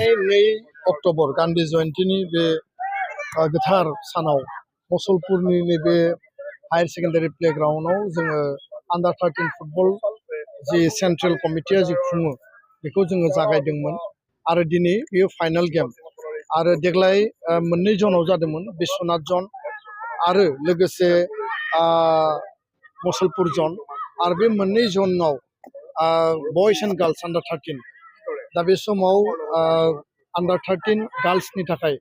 2 October Gandhi जयन्तीनि बे गोथार सानाव मसलपुरनि नैबे हायार सेकेन्डारि प्लेग्राउन्डआव जोङो आन्डार 13 फुटबल जि सेन्ट्रेल कमिटिया जि खुङो बेखौ जोङो जागायदोंमोन आरो दिनै बेयो फाइनाल गेम आरो देग्लाय मोननै जनाव जादोंमोन बिश्वनाथ जन आरो लोगोसे मसलपुर जन आरो बे मोननै जनाव बयस एन्ड गार्ल्स आन्डार 13 दा बे समाव आन्डार 13 गार्ल्सनि थाखाय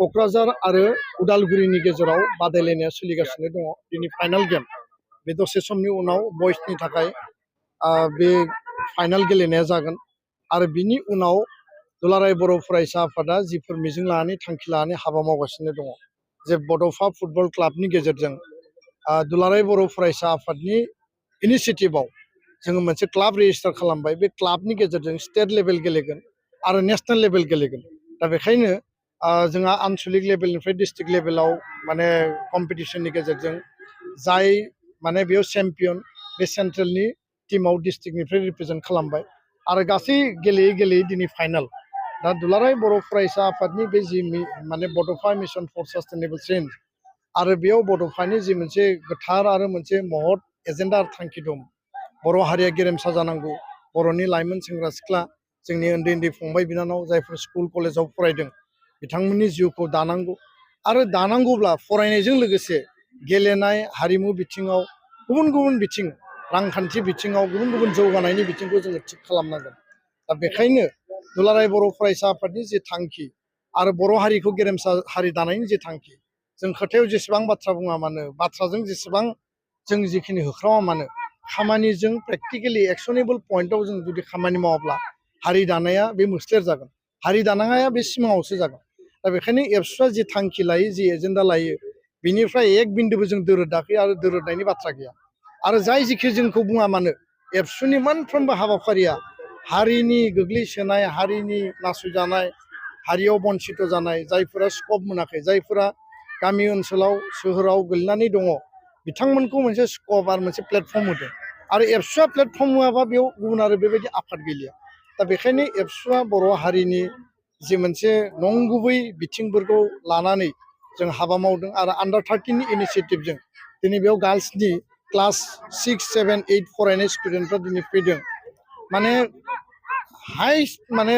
क'क्राझार आरो उदालगुरिनि गेजेराव बादायलायनाया सोलिगासिनो दङ दिनै फाइनाल गेम बे दसे समनि उनाव बयसनि थाखाय बे फाइनाल गेलेनाया जागोन आरो बिनि उनाव दुलाराय बर' फरायसा आफादा जिफोर मिजिं लानानै थांखि लानानै हाबा मावगासिनो दङ जे बड'फा फुटबल क्लाबनि गेजेरजों दुलाराय बर' फरायसा आफादनि इनिसियेटिभआव जोङो मोनसे क्लाब रेजिस्टार खालामबाय बे क्लाबनि गेजेरजों स्टेट लेभेल गेलेगोन आरो नेशनेल लेभेल गेलेगोन दा बेखायनो जोंहा आनसलिक लेभेलनिफ्राय डिस्ट्रिक्ट लेभेलाव माने कम्पिटिशननि गेजेरजों जाय माने बेयाव चेम्पियन बे सेन्ट्रेलनि टीमाव डिस्ट्रिक्टनिफ्राय रिप्रेजेन्ट खालामबाय आरो गासै गेलेयै गेलेयै दिनै फाइनाल दा दुलाराय बर' फरायसा आफादनि बे जि माने बड'फा मिशन फर सास्टेनेबल चेन्ज आरो बेयाव बड'फानि जि मोनसे गोथार आरो मोनसे महत एजेन्डा थांखि दं बर' हारिया गेरेमसा जानांगौ बर'नि लाइमोन सेंग्रा सिख्ला जोंनि उन्दै उन्दै फंबाय बिनानाव जायफोर स्कुल कलेजाव फरायदों बिथांमोननि जिउखौ दानांगौ आरो दानांगौब्ला फरायनायजों लोगोसे गेलेनाय हारिमु बिथिङाव गुबुन गुबुन बिथिं रांखान्थि बिथिङाव गुबुन गुबुन जौगानायनि बिथिंखौ जोङो थिग खालामनांगोन दा बेखायनो दुलाराय बर' फरायसा आफादनि जि थांखि आरो बर' हारिखौ गेरेमसा हारि दानायनि जि थांखि जों खोथायाव जेसेबां बाथ्रा बुङा मानो बाथ्राजों जेसेबां जों जिखिनि होख्रावा मानो खामानिजों प्रेक्टिकेलि एक्सनेबल पइन्टआव जों जुदि खामानि मावाब्ला हारि दानाया बे मोस्लेर जागोन हारि दानाया बे सिमाङावसो जागोन दा बेखायनो एबसुआ जि थांखि लायो जि एजेन्डा लायो बिनिफ्राय एक बिन्दुबो जों दोरोदाखै आरो दोरोदनायनि बाथ्रा गैया आरो जाय जिखि जोंखौ बुङा मानो एबसुनि मोनफ्रोमबो हाबाफारिया हारिनि गोग्लैसोनाय हारिनि नासयजानाय हारियाव बन्सित जानाय जायफोरा स्कप मोनाखै जायफोरा गामि ओनसोलाव सोहोराव गोलैनानै दङ बिथांमोनखौ मोनसे स्कप आरो मोनसे प्लेटफर्म होदों आरो एबसुआ प्लेटफर्म होआबा बेयाव गुबुन आरो बेबायदि आफाद गैलिया दा बेखायनो एबसुआ बर' हारिनि जि मोनसे नंगुबै बिथिंफोरखौ लानानै जों हाबा मावदों आरो आन्डार 13नि इनिसियेटिभजों दिनै बेयाव गार्ल्सनि क्लास 6, 7, 8 फरायनाय स्टुडेन्टफ्रा दिनै फैदों माने हाइस्ट माने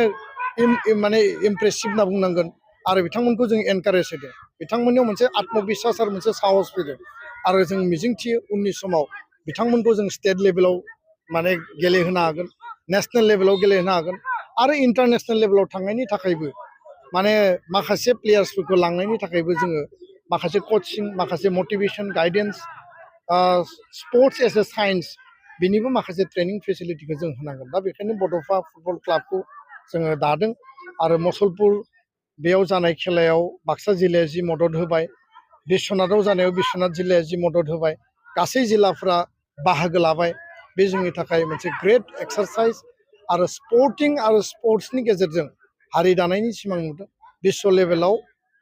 इमप्रेसिभ होनना बुंनांगोन आरो बिथांमोनखौ जों एनकारेज होदों बिथांमोननियाव मोनसे आत्मबिस्वास आरो मोनसे साहस फैदों आरो जों मिजिंथियो उननि समाव बिथांमोनखौ जों स्टेट लेभेलाव माने गेलेहोनो हागोन नेशनेल लेभेलाव गेलेहोनो हागोन आरो इन्टारनेशनेल लेभेलाव थांनायनि थाखायबो माने माखासे प्लेयार्सफोरखौ लांनायनि थाखायबो जोङो माखासे कचिं माखासे motivation guidance sports as a science बिनिबो माखासे ट्रेनिं फेसिलिटिखौ जों होनांगोन दा बेखायनो बड'फा फुटबल क्लाबखौ जोङो दादों आरो मसलपुर बेयाव जानाय खेलायाव बाक्सा जिल्लाया जि मदद होबाय बिश्वनाथाव जानायाव बिश्वनाथ जिल्लाया जि मदद होबाय गासै जिल्लाफ्रा बाहागो लाबाय बे जोंनि थाखाय मोनसे ग्रेट एक्सारसाइज आरो स्पर्टिं आरो स्पर्ट्सनि गेजेरजों हारि दानायनि सिमां नुदों बिश्व लेभेलाव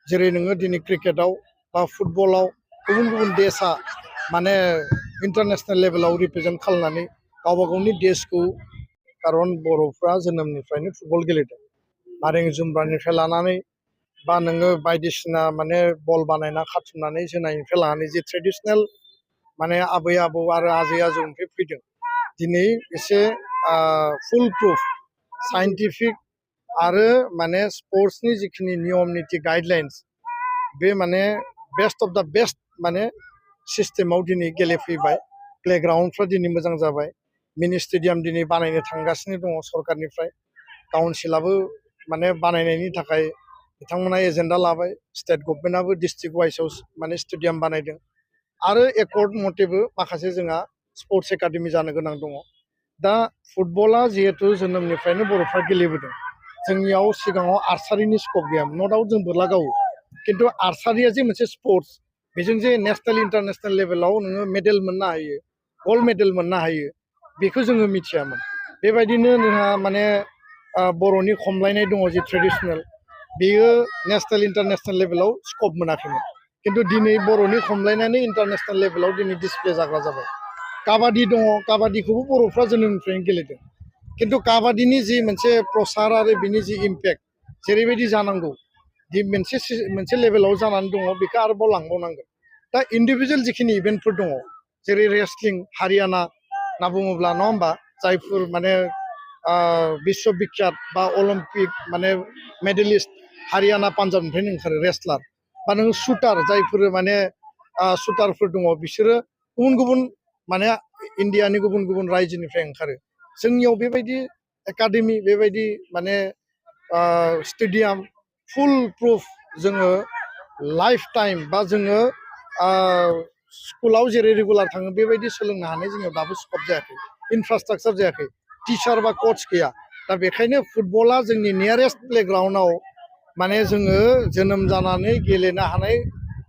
जेरै नोङो दिनै क्रिकेटाव बा फुटबलाव गुबुन गुबुन देशा माने इन्टारनेशनेल लेभेलाव रिप्रेजेन्ट खालामनानै गावबा गावनि देशखौ खारन बर'फ्रा जोनोमनिफ्रायनो फुटबल गेलेदों नारें जुम्ब्रानिफ्राय लानानै बा नोङो बायदिसिना माने बल बानायना खाथुमनानै जोनायनिफ्राय लानानै जे ट्रेडिशनेल माने आबै आबौ आरो आजै आजौनिफ्राय फैदों दिनै एसे फुल प्रुफ साइन्टिफिक आरो माने स्पर्ट्सनि जिखिनि नियम निति गाइडलाइन्स बे माने बेस्ट अफ दा बेस्ट माने सिस्टेमाव दिनै गेलेफैबाय प्लेग्राउन्डफ्रा दिनै मोजां जाबाय मिनि स्टेडियाम दिनै बानायनो थांगासिनो दङ सरकारनिफ्राय काउन्सिलाबो माने बानायनायनि थाखाय बिथांमोना एजेन्डा लाबाय स्टेट गभर्नमेन्टआबो डिस्ट्रिक्ट वाइसआव माने स्टेडियाम बानायदों आरो एकर्ड मथेबो माखासे जोंहा स्पर्ट्स एकाडेमि जानो गोनां दङ दा फुटबला जिहेतु जोनोमनिफ्रायनो बर'फ्रा गेलेबोदों जोंनियाव सिगाङाव आर्सारिनि स्कप गैयामोन न' डाउट जों बोरला गावो खिन्थु आर्सारिया जे मोनसे स्पर्ट्स बेजों जे नेशनेल इन्टारनेशनेल लेभेलाव नोङो मेडेल मोननो हायो गल्ड मेडेल मोननो हायो बेखौ जोङो मिथियामोन बेबायदिनो जोंहा माने बर'नि खमलायनाय दङ जे ट्रेडिशनेल बेयो नेशनेल इन्टारनेशनेल लेभेलाव स्कप मोनाखैमोन खिन्थु दिनै बर'नि खमलायनानै इन्टारनेशनेल लेभेलाव दिनै डिसप्ले जाग्रा जाबाय काबादि दङ काबादिखौबो बर'फ्रा जोनोमनिफ्रायनो गेलेदों खिन्थु काबादिनि जि मोनसे प्रसार आरो बिनि जि इम्पेक्ट जेरैबायदि जानांगौ दि मोनसे लेभेलाव जानानै दङ बेखौ आरोबाव लांबावनांगोन दा इन्डिभिजुवेल जिखिनि इभेन्टफोर दङ जेरै रेसलिं हारियाना होनना बुङोब्ला नङा होमबा जायफोर माने बिश्व बिख्यात बा अलिम्पिक माने मेडेलिस्ट हारियाना पान्जाबनिफ्रायनो ओंखारो रेसलार बा नों शुटार जायफोर माने शुटारफोर दङ बिसोरो गुबुन गुबुन माने इन्डियानि गुबुन गुबुन रायजोनिफ्राय ओंखारो जोंनियाव बेबायदि एकाडेमि बेबायदि माने स्टेडियाम फुल प्रुफ जोङो लाइफ टाइम बा जोङो स्कुलाव जेरै रेगुलार थाङो बेबायदि सोलोंनो हानाय जोंनियाव दाबो स्कप जायाखै इनफ्रास्ट्राक्चार जायाखै टिचार बा कच गैया दा बेखायनो फुटबला जोंनि नियारेस्ट प्लेग्राउन्डआव माने जोङो जोनोम जानानै गेलेनो हानाय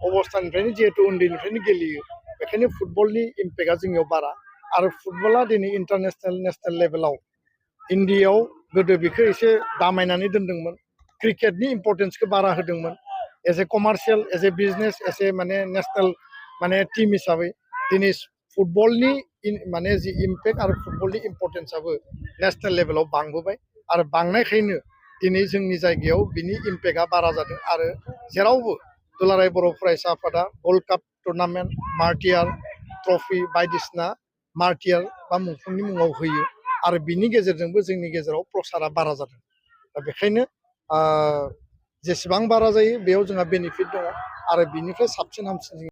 अबस्थानिफ्रायनो जिहेतु उन्दैनिफ्रायनो गेलेयो बेखायनो फुटबलनि इम्पेक्टआ जोंनियाव बारा आरो फुटबला दिनै इन्टारनेसनेल नेसनेल लेभेलाव इन्डियायाव गोदो बेखौ एसे दामायनानै दोनदोंमोन क्रिकेटनि इम्परटेन्सखौ बारा होदोंमोन as a commercial as a business as a माने नेसनेल माने टीम हिसाबै दिनै फुटबलनि माने जि इम्पेक्ट आरो फुटबलनि इम्परटेन्सआबो नेसनेल लेभेलाव बांबोबाय आरो बांनायखायनो दिनै जोंनि जायगायाव बिनि इम्पेक्टआ बारा जादों आरो जेरावबो दुलाराय बर' फरायसा आफादा वर्ल्ड काप टुर्नामेन्ट मार्टियार ट्रफि बायदिसिना मार्टियार बा मुंख्लंनि मुङाव होयो आरो बिनि गेजेरजोंबो जोंनि गेजेराव प्रसारा बारा जादों दा बेखायनो जेसेबां बारा जायो बेयाव जोंहा बेनिफिट दङ आरो बिनिफ्राय साबसिन हामसिन